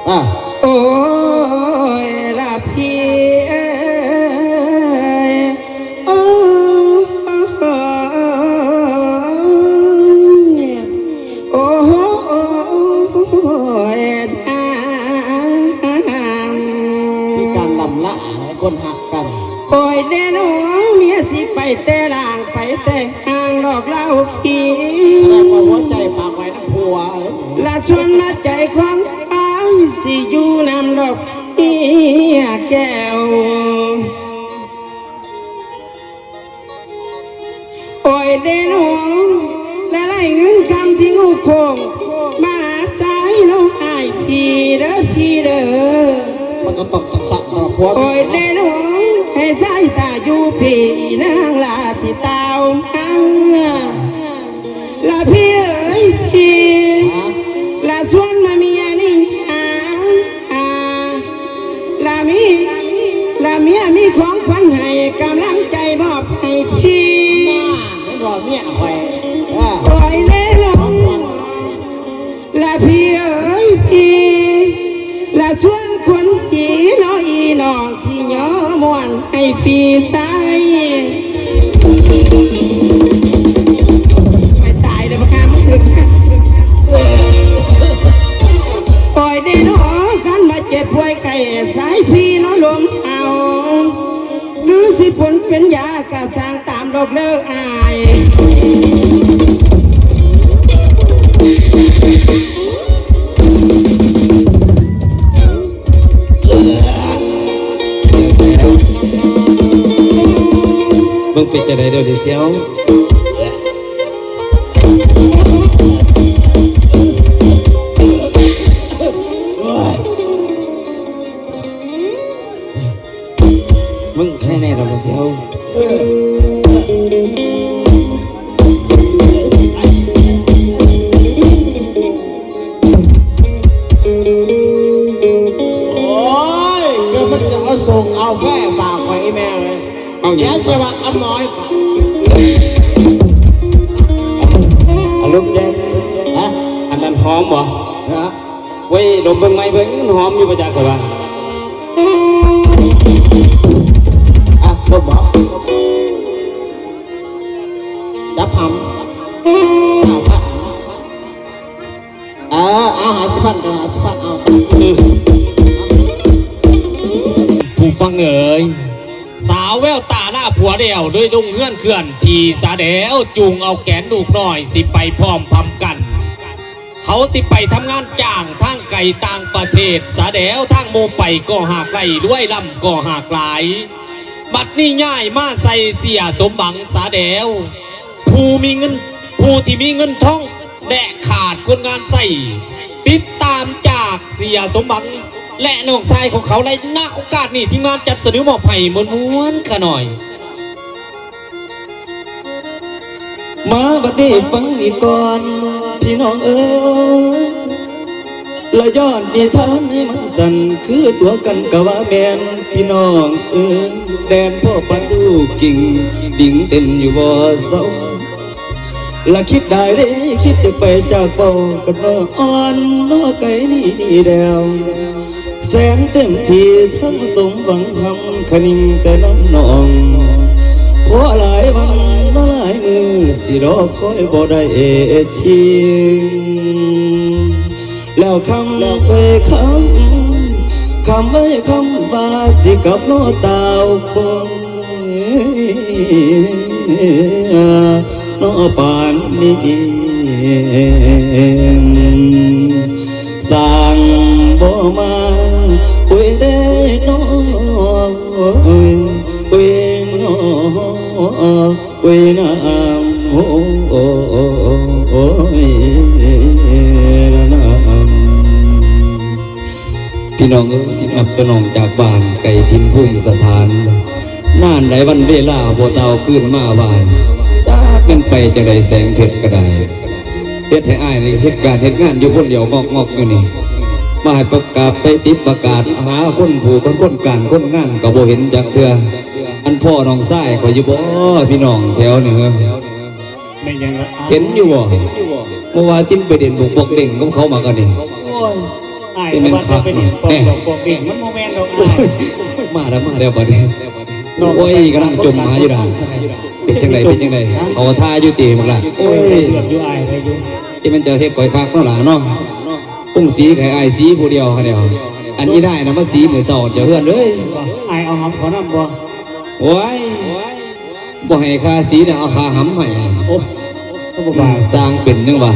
ອ່າ ໂອ້ຍລະພີ່ເອີຍ ໂອ້ຍ ໂອ້ຍນາງ ມີການລຳລາໃຫ້ຄົນຮັກກັນ. ໂອ້ຍແລນ້ອງ ເມຍຊິໄປແຕ່ລ່າງ ໄປແຕ່ ນາງດອກລາວຄີ ສະແດງວ່າຫົວໃຈຝາກໄວ້ນຳຜົວ ລະຊວນມາໃຈຂອງອ້າຍ ຊິຢູ່ນຳດອກເມຍແກ້ວ. ໂອ້ຍເດນ້ອງ ລະໄລເງິນຄຳທີ່ງູໂຄ້ງ ມາໃຊ້ນ້ອງອ້າຍພີ່ເດີ ພີ່ເດີ. ມັນກໍຕ້ອງຈັງຊັ້ນເນາະ ຜົວ. ໂອ້ຍເດນ້ອງ ໃຫ້ຊາຍສາຢູ່ພີ້ ນາງລາຊິຕາວມາ ລະພີ່ເອີຍ ພີ່ ຮະ ລະຊວນມາເມຍນີ້ ອາ ອາ ລະມີ ລະເມຍມີຂອງຂວັນໃຫ້ ກຳລັງໃຈມອບໃຫ້ພີ້. ນາ ເຫັນບໍ່ເມຍຂ້ອຍ ເອີ ໂອ້ຍເດນ້ອງ ລະພີ່ເອີຍ ພີ່ ລະຊວນຄົນດີເນາະ ອີນ້ອງຊິຍໍມ່ວນໃຫ້ພີ່ຊາຍ. ໄປຕາຍເດີບັກຫາ ມັນຖືກ ໂອ້ຍເດນ້ອງ ຄັນວ່າເຈັບປ່ວຍໄຂ້ ສາຍພີ່ເນາະລົມເອົາ ຫຼືຊິພົນເປັນຢາກະຊ່າງ ຕາມດອກເດີອ້າຍ. ມຶງເປັນຈັ່ງໃດເດີ ເດຊຽວ? ມຶງໄຄແນ່ດອກ ເດຊຽວ. ໂອ້ຍ ເກີດມັນຊິເອົາໂສງເອົາແຟຝາກຂ້ອຍອີແມ່ເອີຍ. ເອົາຫຍັງ? ແກຈະວ່າອຳມອຍ ອາລົມແຈ້ງ ຮະ? ອັນນັ້ນຫອມບໍ່? ຮະ? ເວີຍ ລົມເບິ່ງໃໝ່ເບິ່ງ ມັນຫອມຢູ່ບໍ່ຈັກ ຂ້ອຍວ່າ. ອ່ະ ລົມບໍ່? ຈັບຫຳ ຊາວພັນ ເອີ ເອົາ ຫ້າສິບພັນ ກໍຫ້າສິບພັນ ເອົາ. ຜູ້ຟັງເອີຍ ສາວແວວຕາລາຜົວແລ້ວ ໂດຍລົງເຮືອນເຄື່ອນທີ່ສາແດວ ຈູງເອົາແຂນລູກນ້ອຍ ຊິໄປພ້ອມພຳກັນ. ເຂົາຊິໄປທຳງານຈ້າງທາງໄກຕ່າງປະເທດ ສາແດວ ທາງໝູ່ໄປກໍຫາກໄດ້ ລວຍລ້ຳກໍຫາກຫຼາຍ. ບັດນີ້ຍ້າຍມາໃສ່ເສຍສົມຫວັງ ສາແດວ ຜູ້ມີເງິນ ຜູ້ທີ່ມີເງິນທອງ ແລະ ຂາດຄົນງານໃຊ້ ຕິດຕາມຈາກເສຍສົມຫວັງ ແລະ ນ້ອງຊາຍຂອງເຂົາ. ແລະ ນະໂອກາດນີ້ ທີມງານຈັດສະເໜີມອບໃຫ້ມ່ວນໆ ຂະໜ້ອຍ. ມາບັດນີ້ຟັງອີກກ່ອນ ພີ່ນ້ອງເອີຍ ລະຍ້ອນນິທານໃຫ້ມັນສັ້ນ ຄືຕົວກັນກະວ່າແມ່ນ ພີ່ນ້ອງເອີຍ ແດນພໍ່ປັດດູກິງ ດິງເຕັ້ນຢູ່ບໍ່ເຊົາ ລະຄິດໄດ້ເດ້ ຄິດຈະໄປຈາກເບົາກັບນ້ອງອ່ອນ ນ້ອງໄກນີ້ແລ້ວ. ແສນເຕັມທີ່ທັງສົມຫວັງ ຮຳຄະນິງແຕ່ນຳນ້ອງ ເພາະຫຼາຍວັນມາຫຼາຍມື້ ຊິລໍຄອຍບໍ່ໄດ້ທີ ແລ້ວຄຳເອີຍຄຳ ຄຳເອີຍຄຳ ວ່າຊິກັບລໍຕ່າວຄົງ ນໍປານນີ້ ຊ່າງບໍ່ມາ ໂອ້ຍເດ້ນໍ ໂອ້ຍ ໂອ້ຍນໍ ໂອ້ຍນາງ ໂອ້ຍນາງ. ພີ່ນ້ອງເອີຍ ນັບແຕ່ນ້ອງຈາກບ້ານ ໄກຖິ່ນພູມສະຖານ ນານຫຼາຍວັນເວລາບໍ່ຕ່າວຄືນມາບ້ານ ຈັກແມ່ນໄປຈັ່ງໃດແສງເພັດກະໄດ້ ເຮັດໃຫ້ອ້າຍນີ້ເຮັດການເຮັດງານຢູ່ຄົນດຽວງອກໆຢູ່ນີ້ ມາໃຫ້ປະກາດໄປຕິດປະກາດຫາຄົນຜູ້ຄົນການຄົນງານກະບໍ່ເຫັນຈັກເທື່ອ ອັນພໍ້ນ້ອງຊາຍຂ້ອຍຢູ່ບໍ່ ພີ່ນ້ອງແຖວນີ້ເອີຍ? ແມ່ນຫຍັງລະ? ເຫັນຢູ່ບໍ່? ເມື່ອວານຕິມໄປເດັ່ນບົກບົກເດັ່ງກັບເຂົາມາກະນີ້ ໂອ້ຍ. ອ້າຍກໍວ່າຈະເປັນຫຍັງປອກດອກປອກເດ້ງ ມັນບໍ່ແມ່ນດອກອ້າຍ. ມາແລ້ວ ມາແລ້ວບັດນີ້. ໂອ້ຍ ກຳລັງຈົ່ມຫາຢູ່ດານຊາຍ. ເປັນຈັ່ງໃດ ເປັນຈັ່ງໃດ? ເຂົາທ່າຢູ່ຕິບັກຫຼ້າ? ໂອ້ຍ ເກືອບຢູ່ອ້າຍ ໄດ້ຢູ່. ຈະແມ່ນເຈົ້າເຮັດຂ້ອຍຄັກເນາະຫຼ້າເນາະ. ປຸງສີໃຫ້ອ້າຍສີຜູ້ດຽວຫັ້ນແຫຼ້ວ. ອັນອີນາຍນະມາສີມື້ເຊົ້າເຈົ້າເຮືອນເອີຍ. ອ້າຍເອົາຫອມເຂົານຳບໍ່? ໂອ້ຍ ບໍ່ໃຫ້ຄ່າສີນະ ເອົາຄ່າຫຳໃຫ້. ໂອ້ ກໍບໍ່ວ່າ ຊ່າງເປັນຈັ່ງວ່າ.